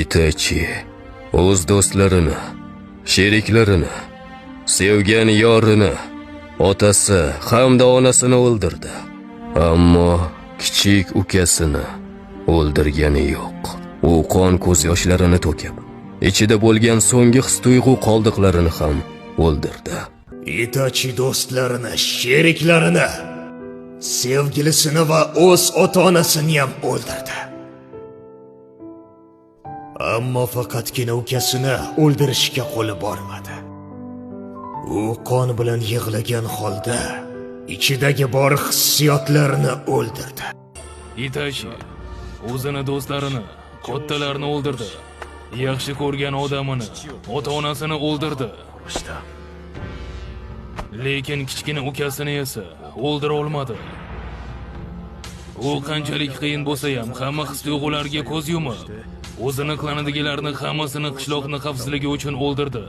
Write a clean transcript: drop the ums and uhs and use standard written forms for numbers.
Itachi o'z do'stlarini, sheriklarini, sevgan yorini, otasi hamda onasini o'ldirdi. Ammo kichik ukasini o'ldirgani yo'q. U qon ko'z yoshlarini to'kib, ichida bo'lgan so'nggi his-tuyg'u qoldiqlarini ham o'ldirdi. Itachi do'stlarini, sheriklarini, sevgilisini va o'z ota-onasini ham o'ldirdi. Ammo faqatgina ukasini o'ldirishga qo'li bormadi. U qon bilan yig'lagan holda ichidagi bor hissiyotlarni o'ldirdi. Itachi o'zini do'stlarini, kattalarni o'ldirdi. Yaxshi ko'rgan odamini, ota-onasini o'ldirdi. Lekin kichkina ukasini esa o'ldira olmadi. U qanchalik qiyin bo'lsa ham hamma his-tuyg'ularga ko'z yumib, o'zini klanidagilarni hammasini qishloqni xavfsizligi uchun o'ldirdi.